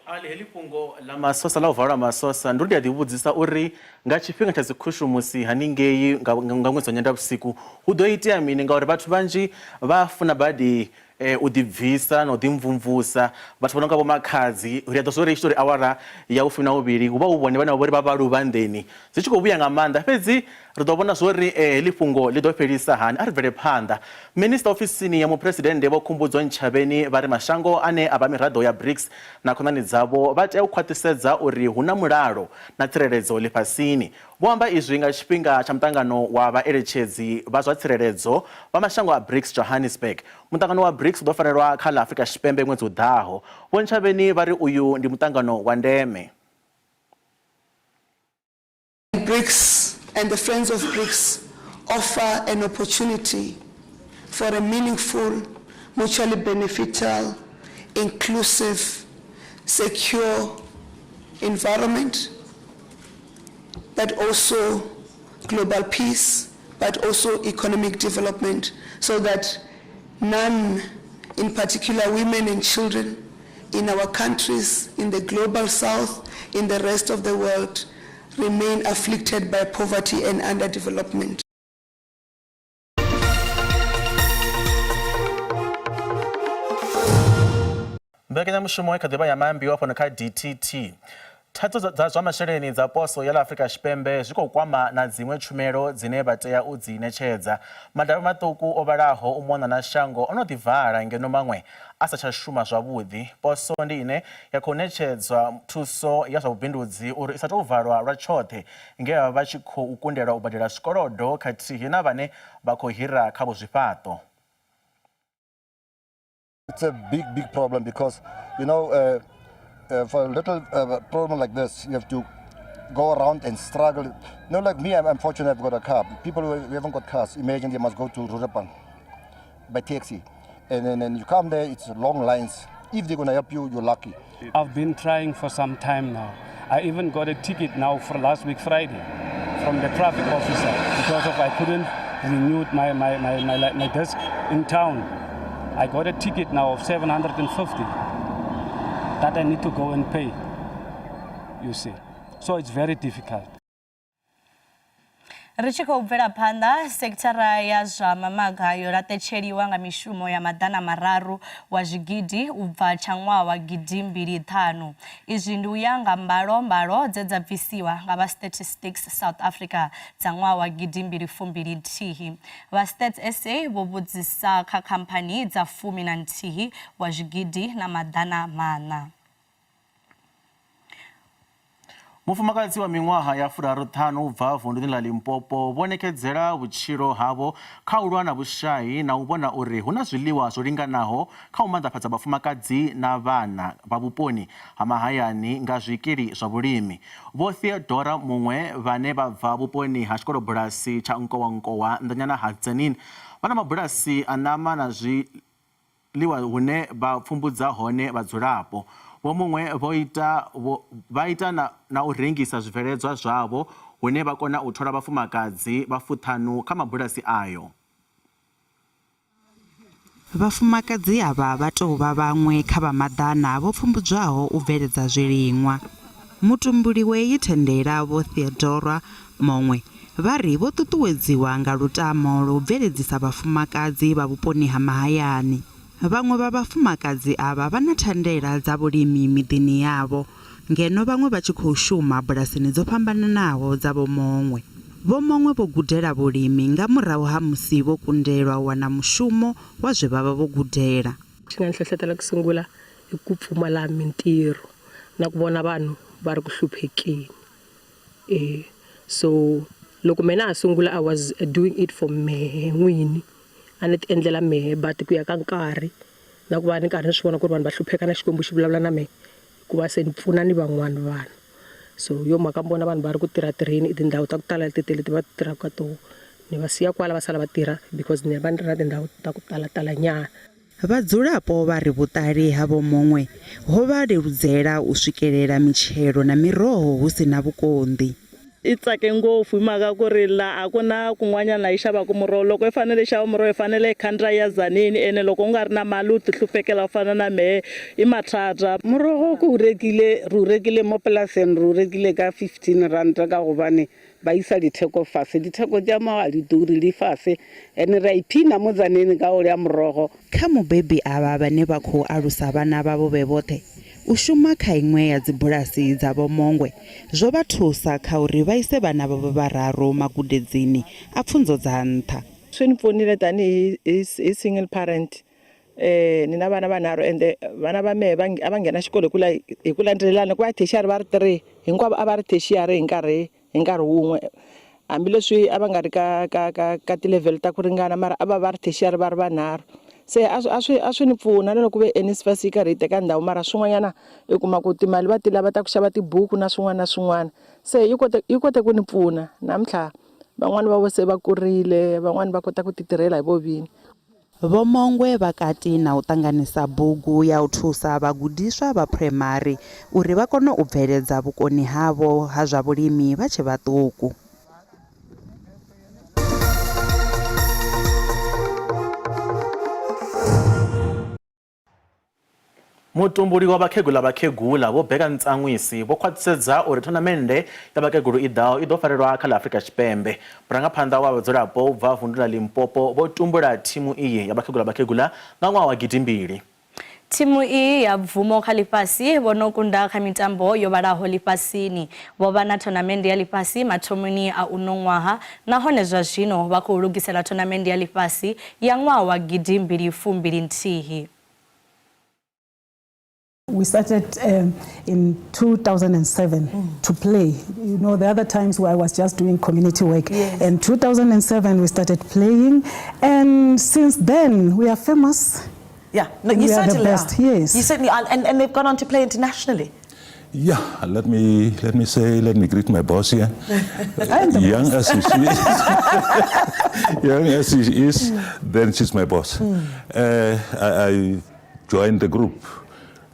Ali, heḽi fhungo ḽa masosa ḽa u valwa masosa ndi uri ndi a ḓivhudzisa uri nga tshifhinga tsha dzikhushumusi haningei nga nga ṅwedzi wa Nyendavhusiku hu ḓo itea mini ngauri vhathu vhanzhi vha funa badi u ḓibvisa na u ḓimvumvusa. Vhathu vha no nga vho makhadzi ri a ḓo zwa uri i tshi tou ri awara ya vhufumi na vhuvhili hu vha hu vhone vhane vha vha uri vha vha luvhanḓeni zwi tshi khou vhuya nga maanḓa fhedzi Ri ḓo vhona zwauri heḽi fhungo ḽi ḓo fhelisa hani. A ri bvele phanḓa. Minisiṱa ofisini ya Muphuresidennde Vho Khumbudzo Ntshavheni vha ri mashango ane a vha miraḓo ya BRICS na khonani dzavho vha tea u khwaṱhisedza uri hu na mulalo na tsireledzo ḽifhasini. Vho amba izwi nga tshifhinga tsha muṱangano wa vhaeletshedzi vha zwa tsireledzo vha mashango a BRICS Johannesburg. Muṱangano wa BRICS u ḓo farelwa kha ḽa Afrika Tshipembe ṅwedzi u ḓaho. Vho Ntshavheni vha ri uyu ndi muṱangano wa ndeme. BRICS and the Friends of BRICS offer an opportunity for a meaningful, mutually beneficial, inclusive, secure environment, but also global peace, but also economic development, so that none, in particular women and children, in our countries, in the global south, in the rest of the world, remain afflicted by poverty and underdevelopment. Mbekanyamushumo i kha ḓi vha ya maambiwa fhano kha DTT. Thaidzo dza zwa masheleni dza poso ya ḽa Afrika Tshipembe zwi khou kwama na dziṅwe tshumelo dzine vha tea u dzi ṋetshedza. Madavhi maṱuku o vhalaho u mona na shango o no ḓi vala ngeno maṅwe a sa tsha shuma zwavhuḓi. Poso ndi ine ya khou ṋetshedzwa thuso ya zwa vhubindudzi uri i sa tou valwa lwa tshoṱhe nge vha vha vha tshi khou kundelwa u badela zwikolodo khathihi na vhane vha khou hira khavho zwifhaṱo. It's a big, big problem because, you know, uh, uh, for a little uh, problem like this, you have to go around and struggle. You know, like me, I'm, I'm fortunate I've got a car. People who haven't got cars, imagine they must go to Rurapang by taxi. And then and you come there, it's long lines. If they're going to help you, you're lucky. I've been trying for some time now. I even got a ticket now for last week Friday from the traffic officer because of I couldn't renew my, my, my, my, my desk in town. I got a ticket now of 750 that I need to go and pay, you see. So it's very difficult. Ri tshi khou bvela phanḓa, sekithara ya zwa mamaga yo laṱetsheliwa nga mishumo ya maḓana mararu wa zwigidi u bva tsha ṅwaha wa gidi mbili ṱhanu. Izwi ndi u ya nga mbalo mbalo dze dza bvisiwa nga vha Statistics South Africa dza ṅwaha wa gidi mbili fumbili nthihi. Vha Stats SA vho vhudzisa kha khamphani dza fumi na nthihi wa zwigidi na maḓana maṋa. Mufumakadzi wa miṅwaha ya furaru-ṱhanu u bva vunḓuni ḽa Limpopo vho ṋekedzela vhutshilo havho kha u lwa na vhushai na u vhona uri hu na zwiḽiwa zwo linganaho kha u manḓafhadza vhafumakadzi na vhana vha vhuponi ha mahayani nga zwikili zwa vhulimi. Vho Theodora Mungwe vhane vha bva vhuponi ha tshikolobulasi tsha Nkowankowa nnḓanyana ha Tzaneen vha na mabulasi a ṋama na zwiḽiwa hune vha pfumbudza hone vhadzulapo. Vho Mungwe vho ita vho vha ita na, na u rengisa zwibveledzwa zwavho hune vha kona u thola vhafumakadzi vha fuṱhanu kha mabulasi ayo. Vhafumakadzi avha vha tou vha vhaṅwe kha vha maḓana vho pfumbudzwaho u bveledza zwiliṅwa. Mutumbuli wa iyi thandela Vho Theodora Mongwe vha ri vho ṱuṱuwedziwa nga lutamo lwa u bveledzisa vhafumakadzi vha vhuponi ha mahayani. Vhaṅwe vha vhafumakadzi avha vha na thandela dza vhulimi miḓini yavho ngeno vhaṅwe vha tshi khou shuma bulasini dzo fhambananaho dza Vho Mongwe. Vho Mongwe vho gudela vhulimi nga murahu ha musi vho kundelwa u wana mushumo wa zwe vha vha vho gudela. Xi nga ni hlohletela ku sungula i ku pfumala mintirho na ku vona vanhu va ri ku hluphekeni. E so loko mehe na ha sungula I was doing it for mehe n'wini a ni ti endlela mehe but ku ya ka nkarhi na ku va ni karhi ni swi vona ku ri vanhu va hlupheka na Xikwembu xi vulavula na mehe ku va se ni pfuna ni van'wana vanhu so hi yo mhaka mi vona vanhu va ri ku tirha tirheni i tindhawu ta ku tala leti leti va tirhaka ka toho ni va siya kwala va sala va tirha because ni va ni ri na tindhawu ta ku tala tala nyana. Vhadzulapo vha ri vhuṱali ha Vho Mongwe ho vha leludzela u swikelela mitshelo na miroho hu si na vhukonḓi. I tsake ngopfu hi mhaka ku ri la a ku na kun'wanyana la yi xavaka muroho. Loko yi fanele yi xava muroho yi fanele yi khandziya yi ya Tzaneen ene loko u nga ri na mali u tihlupekela ku fana na mehe i mathata. Morogo ke o rekile, re o rekile mo polaseng, re o rekile ka 15 ranta ka gobane Ba isa ditheko fase. Ditheko tša mo ga di ture, di fase. Ene re a iphina mo Tzaneen ka go lya morogo. Kha mubebi avha vhane vha khou alusa vhana vhavho vhe vhoṱhe, u shuma kha iṅwe ya dzibulasi dza Vho Mongwe zwo vha thusa kha uri vha ise vhana vhavho vhararu magudedzini a pfunzo dza nṱha. Swi ni pfunile tanihi hi hi single parent ni na vana vanharhu ende vana va mehe va a va nghena xikolo hi ku hi ku landzelelana ku va tertiary va ri three hinkwavo a va ri tertiary hi nkarhi. hi nkarhi wun'we hambileswi a va nga ri ka ka ka ka ti-level ta ku ringana mara a va va ri tertiary va ri vanharhu se a swi a swi a swi ni pfuna na loko ve NSFAS yi karhi yi teka ndhawu mara swin'wanyana i kuma ku timali va ti lava ta ku xava tibuku na swin'wana na swin'wana se yi kote yi kote ku ni pfuna namuntlha van'wani va vo se va kurile van'wani va kota ku ti tirhela hi vo vini. Vho Mongwe vha kati na u ṱanganisa bugu ya u thusa vhagudiswa vha phuraimari uri vha kone u bveledza vhukoni havho ha zwa vhulimi vha tshe vhaṱuku. Mutumbuli wa Vhakhegula Vhakhegula Vho Bheka Ntsanwisi vho khwaṱhisedza uri thonamennde ya vhakegulu i ḓaho i ḓo farelwa kha ḽa Afrika Tshipembe. Murangaphanḓa wa vhadzulapo u bva vunḓu ḽa Limpopo vho tumbula thimu iyi ya Vhakhegula Vhakhegula nga ṅwaha wa gidimbili. Thimu iyi ya bvumo kha ḽifhasi vho no kunda kha mitambo yo vhalaho ḽifhasini. Vho vha na thonamennde ya ḽifhasi mathomoni a uno ṅwaha nahone zwa zwino vha khou lugisela thonamennde ya ḽifhasi ya ṅwaha wa gidimbili fumbili nthihi. We started in 2007 to play. You know, the other times where I was just doing community work. Yes. In 2007, we started playing. And since then, we are famous. Yeah, no, you we are the certainly best, are. Yes. You certainly are. And they've gone on to play internationally. Yeah, let me say, let me greet my boss here. I'm the Young boss. as she is, young as she is, then she's my boss. I joined the group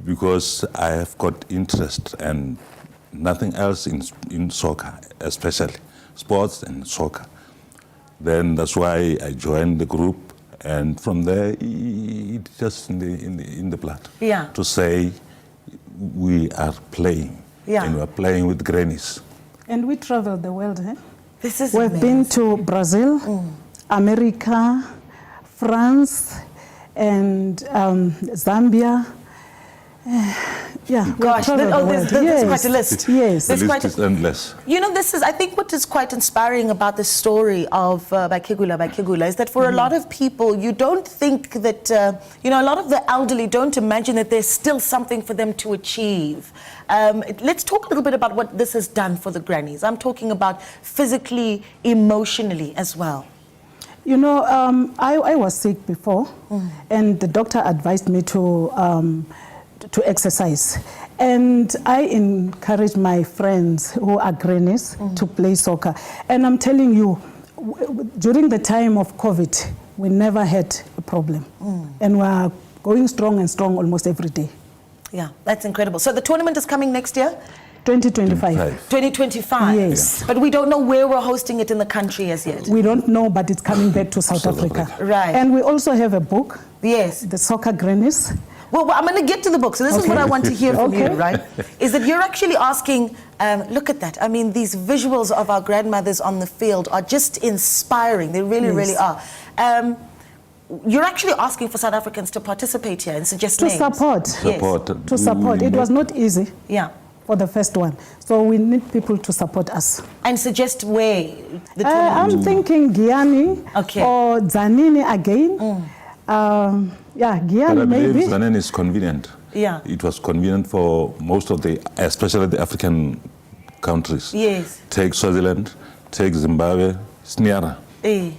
because I have got interest and nothing else in soccer, especially sports and soccer. Then that's why I joined the group, and from there, it's just in the blood. To say we are playing, and we are playing with grannies. And we traveled the world. Eh? This is We've been to Brazil, America, France, and Zambia. Yeah, we've Gosh, traveled the world. there's Yes. quite a list. Yes. The There's list quite a is endless. You know, this is, I think what is quite inspiring about the story of Vakhegula Vakhegula is that for a lot of people, you don't think that, you know, a lot of the elderly don't imagine that there's still something for them to achieve. Let's talk a little bit about what this has done for the grannies. I'm talking about physically, emotionally as well. You know, I was sick before, and the doctor advised me to exercise. And I encouraged my friends who are grannies to play soccer. And I'm telling you, during the time of COVID, we never had a problem. And we are going strong and strong almost every day. Yeah, that's incredible. So the tournament is coming next year? 2025. 2025. Yes. Yeah. But we don't know where we're hosting it in the country as yet. We don't know, but it's coming back to South South Africa. Africa. Right. And we also have a book. Yes. The Soccer Grannies. Well, I'm going to get to the book. So this is what I want to hear from you, right? Is that you're actually asking, look at that. These visuals of our grandmothers on the field are just inspiring. They really, really are. You're actually asking for South Africans to participate here and suggest To names. support. Yes. Support. To support. It was not easy. For the first one. So we need people to support us. And suggest where? The I'm tournament? thinking Giyani or Tzaneen again. Yeah, Giyani But I believe maybe. Tzaneen is convenient. It was convenient for most of the, especially the African countries. Take Swaziland, take Zimbabwe, it's nearer.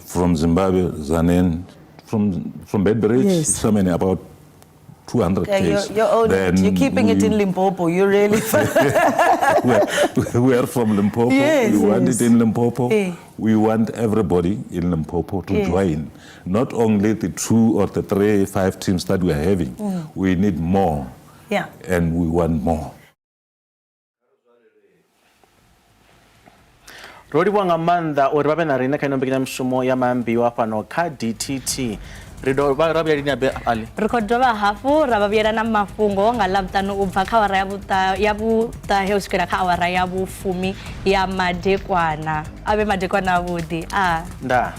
From Zimbabwe, Tzaneen, from Beitbridge, so many, about 200 Okay, Ks. you're owning it. Then You're keeping it in Limpopo. You're really... we are from Limpopo. We want it in Limpopo. We want everybody in Limpopo to join. Not only the 2 or the 3, 5 teams that we are having. We need more. And we want more. Ro livhuwa nga maanḓa uri vha vhe na riṋe kha ino mbekanyamushumo ya maambiwa fhano kha DTT. Ri dovha ra vhuya lini habe, Ali? Ri khou dovha hafhu ra vha vhuyela na mafhungo nga Ḽavhuṱanu u bva kha awara ya vhuṱahe u swikela kha awara ya vhufumi ya madekwana. A vhe madekwana avhuḓi. A. Ndaa.